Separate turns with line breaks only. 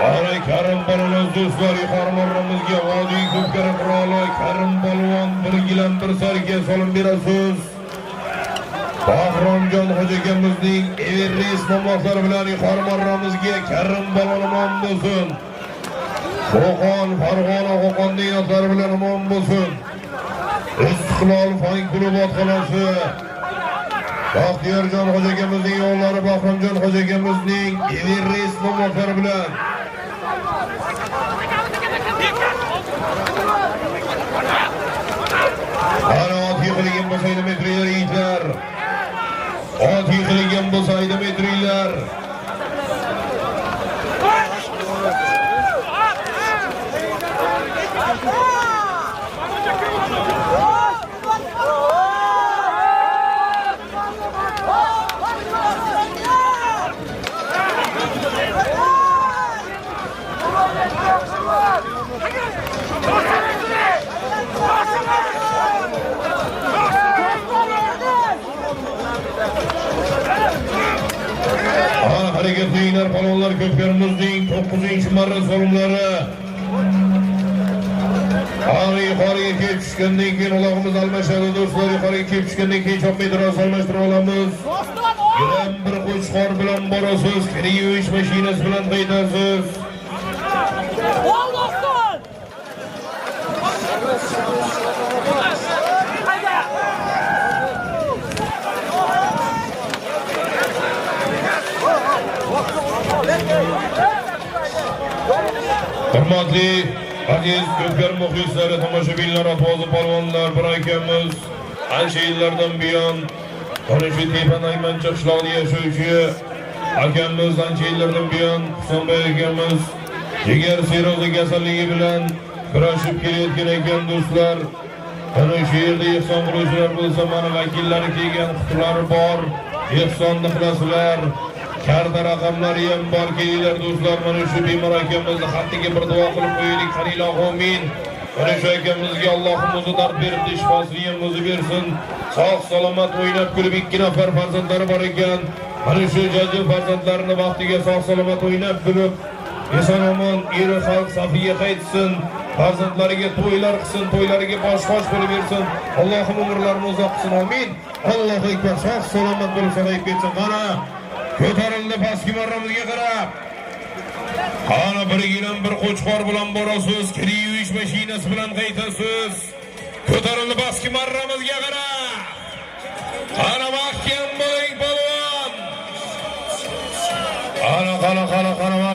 Ana Karim polvon do'stlar, yuqori marramizga Vodiy ko'pkari qiroli Karim polvon bir gilam bir sarga solim berasiz. Bahromjon hoji akamizning Everest namotlari bilan yuqori marramizga Karim polvon omon bo'lsin. Qo'qon, Farg'ona, Qo'qonning otlari bilan omon bo'lsin. Istiqlol fan klubi otxonasi. Baxtiyorjon hoji akamizning yo'llari Bahromjon hoji akamizning Everest namotlari bilan. Ana ot yiqilgan bo'lsa haydamay turinglar yigitlar. Ot yiqilgan bo'lsa haydamay turinglar. Ana hareketliylar polvonlar ko'pkarimizning 9-marra solimlari. Ana yuqoriga kelib tushgandan keyin uloqimiz almashadi do'stlar. Yuqoriga kelib tushgandan keyin chopmay turasiz, almashtirib olamiz. Gilam bir qo'chqor bilan borasiz, kir yuvish mashinasi bilan qaytasiz. Hurmatli aziz ko'pkar muxlislari, tomoshabinlar, otvozi polvonlar, bir akamiz ancha yillardan buyon mana shu Tepa Naymancha qishlog'ida yashovchi akamiz ancha yillardan buyon Husanbay akamiz jigar sirrozi kasalligi bilan kurashib kelayotgan ekan do'stlar. Mana shu yerda ehson qiluvchilar bo'lsa, mana vakillari kelgan, qutilari bor, ehsonni qilasizlar. Karta raqamlari ham bor, kelinglar do'stlar. Mana shu bemor akamizni xattiga bir duo qilib qo'yaylik. Qani ilohim, mana shu akamizga Allohim o'zi dard beribdi, shifosini ham o'zi bersin. Sog' salomat o'ynab kulib 2 nafar farzandlari bor ekan. Mana shu jajji farzandlarini vaqtiga sog' salomat o'ynab kulib eson omon eri xalq safiga qaytsin. Farzandlariga to'ylar qilsin, to'ylariga bosh-qosh bo'lib bersin. Allohim umrlarini uzoq qilsin. Amin. Allohu akbar. Sog' salomat bo'lib sog'ayib ketsin. Qara, ko'tarildi pastki marramizga qarab. Qani bir gilam bir qo'chqor bilan borasiz, kir yuvish mashinasi bilan qaytasiz. Ko'tarildi pastki marramizga qarab. Qani mahkam bo'ling polvon. Qani qani qani qani.